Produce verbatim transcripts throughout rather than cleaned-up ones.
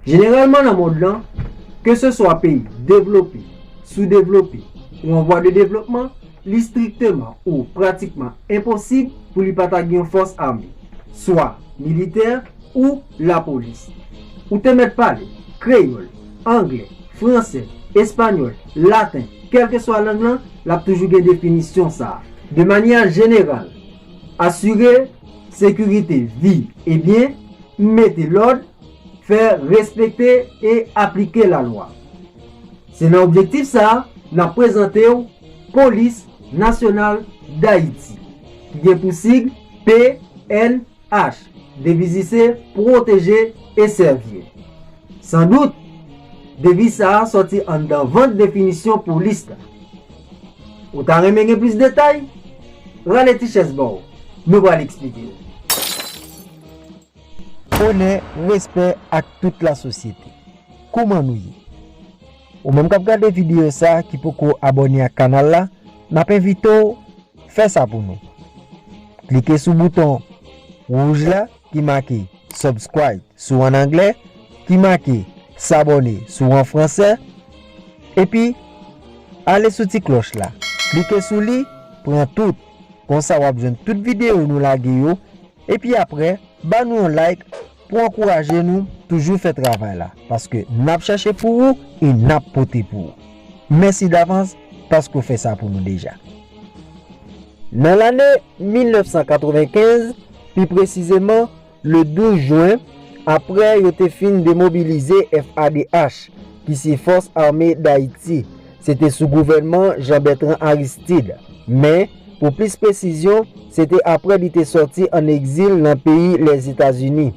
Jeneralman nan mond lan, keseswa peyi devlope, soudevlope ou an vwa de devlopman, li strikteman ou pratikman enposib pou li pa ta gen yon fòs ame, swa militè ou lapolis. Ou te mèt pale kreyòl, anglè, fransè, espanyòl, laten, kèlkeswa lang lan, l ap toujou gen definisyon sa a. De manyè jeneral, asire sekirite vi e byen, mete lòd, fè respekte e aplike lalwa. Se nan objektif sa a n ap prezante w Polis Nasyonal Dayiti, ki gen pou sig P N H, deviz li se pwoteje e sèvi. Sandout, deviz sa a sòti anndan vant definisyon polis la. Ou ta renmen gen plis detay? Rale ti chèz ba w, nou pral eksplike w. Onè, respè ak tout lasosyete. Kouman nou ye? Ou menm k ap gade videyo sa a ki poko abòne ak kanal la, n ap envite w fè sa pou nou. Klike sou bouton wouj la ki make subscribe sou an anglè, ki make s'abonner sou an fransè, epi ale sou ti klòch la. Klike sou li, pran tout. Konsa w ap jwenn tout videyo nou lage yo. Epi apre, ba nou yon like pou ankouraje nou toujou fè travay la, paske n ap chèche pou ou e n ap pote pou ou. Mèsi davans paske w fè sa pou nou deja. Nan lane mil nèf san katrevenkenz, pi presizeman le douz jen, apre yo te fin demobilize F A D H, ki se Fòs Ame Dayiti, se te sou gouvènman Jean Bertrand Aristide. Men, pou plis presizyon, se te apre li te sòti ann egzil nan peyi Lèzetazini.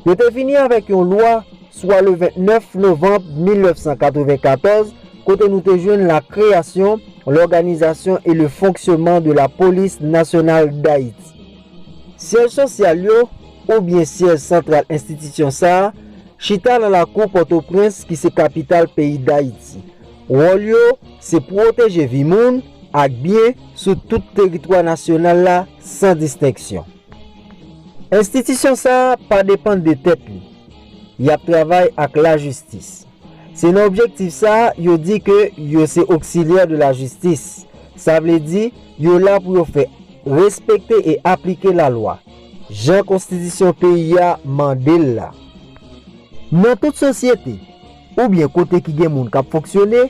Yo te vini avèk yon lwa, swa le vennèf novanm mil nèf san katrevenkatòz, kote nou te jwenn la création, l'organisation et le fonctionnement de la Police Nationale d'Haïti. Syèj sosyal yo, oubyen syèj santral enstitisyon sa a, chita nan lakou Pòtoprens ki se kapital peyi Dayiti. Wòl yo se pwoteje vi moun ak byen sou tout teritwa nasyonal la san distenksyon. Enstitisyon sa a pa depann de tèt li. Y ap travay ak lajistis. Se nan objektif sa a yo di ke yo se auxiliaire de la justice. Sa vle di, yo la pou yo fè respekte e aplike lalwa, jan konstitisyon peyi a mande l la. Nan tout sosyete, oubyen kote ki gen moun k ap fonksyone,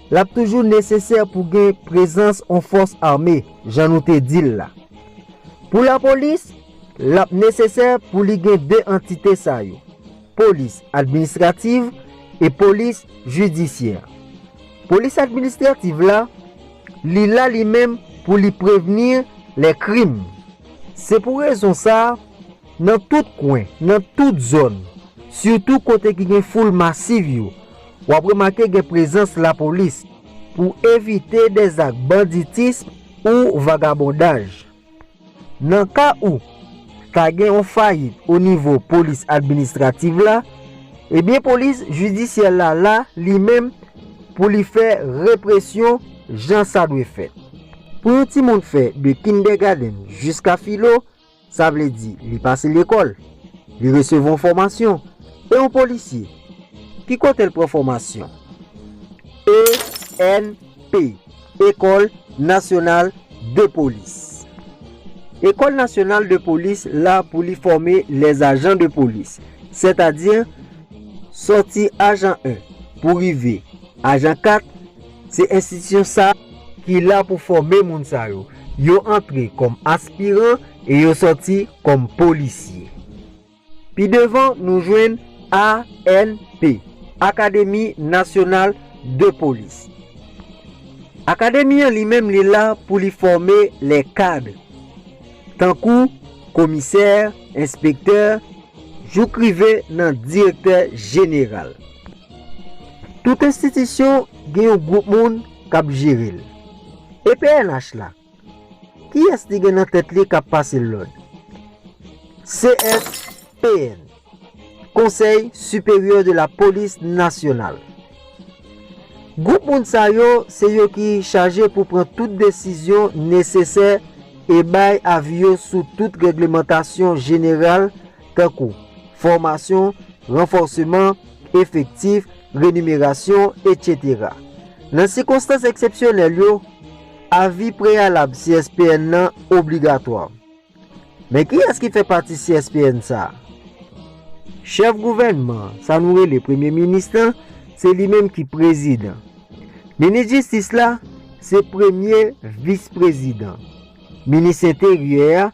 l ap toujou nesesè pou gen prezans on fòs ame, jan nou te di l la. Pou lapolis, l ap nesesè pou li gen de antite sa yo, polis administrativ e polis jidisyè. Polis administrativ la, li la li menm pou li prevenir les crimes. Se pou rezon sa a, nan tout kwen, nan tout zòn, sitou kote ki gen foul masiv yo, w ap remake gen prezans lapolis pou evite dèzak banditism ou vagabondaj. Nan ka ou ta gen yon fayit o nivo polis administrativ la, ebyen polis jidisyè la la li menm pou li fè represyon jan sa dwe fèt. Pou yon timoun fè de kindergarten jiska filo, sa vle di li pase lekòl, li resevwa yon fòmasyon, e yon polisye, ki kote l pran fòmasyon? E N P, École Nationale de Police. École Nationale de Police la pou li fòme les agents de police, sètadi sòti ajan en pou rive ajan kat, se enstitisyon sa ki la pou fòme moun sa yo. Yo antre kòm aspiran e yo sòti kòm polisye. Pi devan, nou jwenn A N P, Académie Nationale de Police. Akademi an li menm li la pou li fòme les cadres, tankou komisè, enspektè, jouk rive nan direktè jeneral. Tout enstitisyon gen yon gwoup moun k ap jere l. E P N H la, kiyès li gen nan tèt li k ap pase l lòd? C S P N, Conseil Supérieur de la Police Nationale. Gwoup moun sa yo, se yo ki chaje pou pran tout desizyon nesesè e bay avi yo sou tout règlemantasyon jeneral, tankou fòmasyon, ranfòseman, efektif, renimerasyon, etsetera. Nan sikonstans eksepsyonèl yo, avi preyalab C S P N nan obligatwa. Men kiyès ki fè pati C S P N sa a? Chèf gouvènman, sa nou rele premye minis lan, se li menm ki prezidan. Minis jistis la, se premye vis prezidan. Minis enteryè a,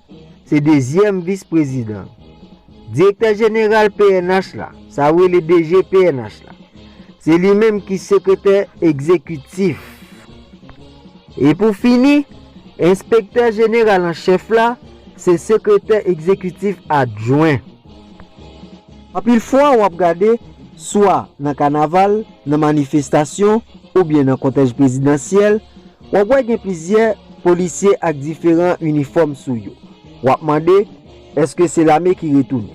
se dezyèm vis prezidan. Direktè jeneral P N H la, sa yo rele D G P N H la, se li menm ki sekretè egzekitif. E pou fini, enspektè jeneral an chèf la, se sekretè egzekitif adjwen. Anpil fwa w ap gade, swa nan kanaval, nan manifestasyon, oubyen nan kòtèj prezidansyèl, w ap wè gen plizyè polisye ak diferan inifòm sou yo. W ap mande, èske se lame ki retounen?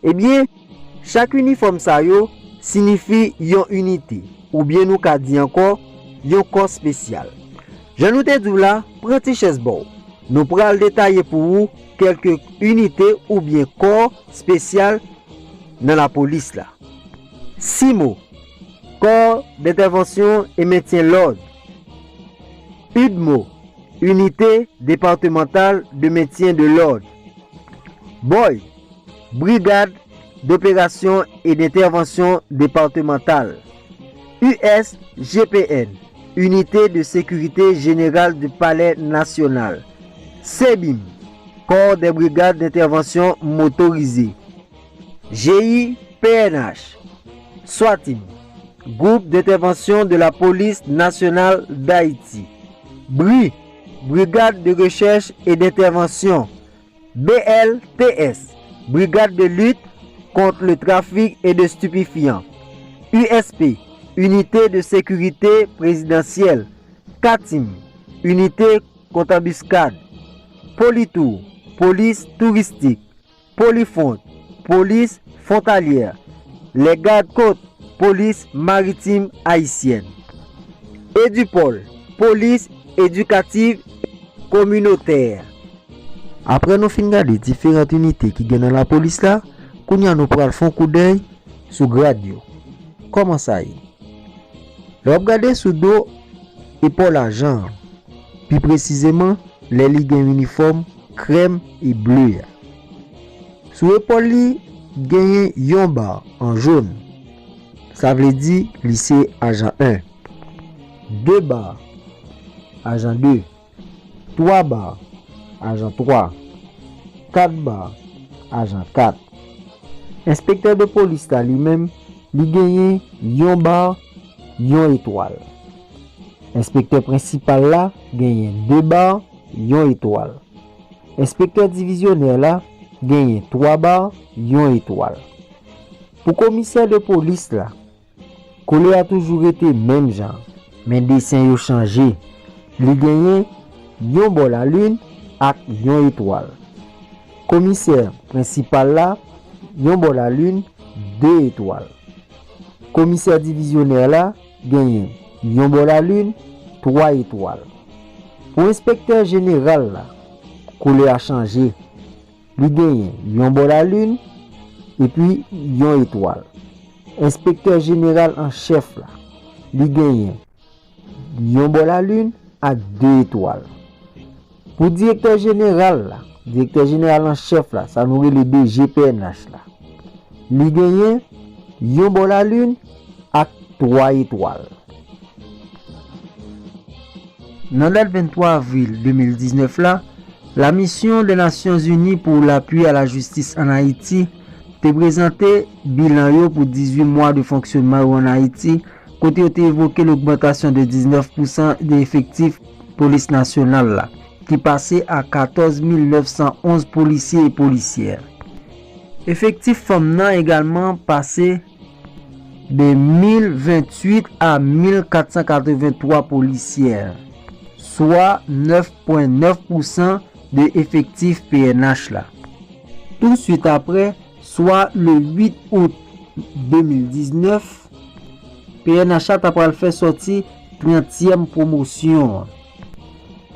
Ebyen, chak inifòm sa yo siyifi yon inite, oubyen nou ka di ankò, yon kò espesyal. Jan nou te di w la, pran ti chèz ba w. Nou pral detaye pou ou kèk inite oubyen kò espesyal nan lapolis la. Simo, Corps d'Intervention et Maintien l'Ordre. UDMO, Unité Départementale de Maintien de l'Ordre. BOI, Brigade d'Opération et d'Intervention Départementale. U S G P N, Unité de Sécurité Générale du Palais National. SEBIM, Corps des Brigades d'Intervention Motorisées. G I P N H, SWATIM, Groupe d'Intervention de la Police Nationale d'Haïti. BRI, Brigade de Recherche et d'Intervention. B L T S, Brigade de Lutte contre le Trafic et de Stupéfiants. U S P, Unité de Sécurité Présidentielle. CATIM, Unité contre embuscade. Politour, Police touristique. Polifront, Police frontalière. Les Gardes-Côtes, Police maritime haïtienne. Edupol, Police éducative communautaire. Apre nou fin gade diferan inite ki gen nan lapolis la, kounye a nou pral fè yon koudèy sou grad yo. Kòman sa ye? Lè w ap gade sou do epòl ajan an, pi presizeman lè li gen inifòm krèm e ble a. Sou epòl li, genyen yon ba an jòn. Sa vle di li se ajan en. De ba, ajan de. Twa ba, ajan twa. Kat ba, ajan kat. Enspektè de polis la li menm, li genyen yon ba, yon etwal. Enspektè prensipal la genyen de ba, yon etwal. Enspektè divizyonè la genyen twa ba, yon etwal. Pou komisè de polis la, koulè a toujou rete menm jan, men desen yo chanje. Li genyen yon bò lalin ak yon etwal. Komisè prensipal la, yon bò lalin, de etwal. Komisè divizyonè la genyen yon bò lalin, twa etwal. Pou enspektè jeneral la, koulè a chanje. Li genyen yon bò lalin epi yon etwal. Enspektè jeneral an chèf la, li genyen yon bò lalin ak de etwal. Pou direktè jeneral la, direktè jeneral an chèf la, sa nou rele D G P N H la, li genyen yon bò lalin ak twa etwal. Nan dat venntwa avril de mil diznèf la, la Mission des Nations Unies pour l'appui à la justice en Haïti te prezante bilan yo pou dizuit mwa de fonksyonman yo ann Ayiti, kote yo te evoke logmantasyon de diznèf pousan de efektif polis nasyonal la, ki pase a katòz mil nèf san onz polisye e polisyè. Efektif fanm nan egalman pase de mil ventuit a mil kat san katrevenntwa polisyè, swa nèf pwen nèf pousan de efektif P N H la. Touswit apre, swa le uit out de mil diznèf, P N H la ta pral fè sòti trantyèm pwomosyon an,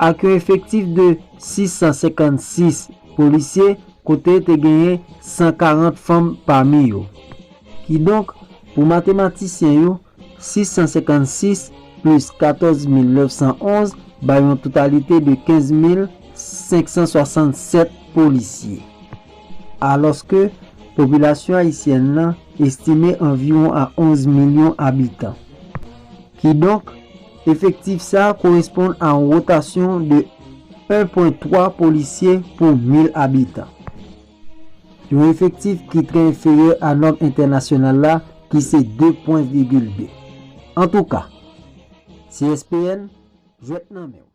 ak yon efektif de sis san senkannsis polisye, kote te genyen san karant fanm pami yo. Kidonk, Pou matematisyen yo, sis san senkannsis plis katòz mil nèf san onz bay yon totalite de kenz mil senk san swasannsèt polisye. Alòske popilasyon ayisyèn nan estime anviwon a onz milyon abitan. Kidonk, efektif sa a koresponn a yon wotasyon de en pwen twa polisye pou mil abitan. Yon efektif ki trè enferyè a nòm entènasyonal la ki se de pwen vigil de. Antouka, C S P N, jwèt nan men w.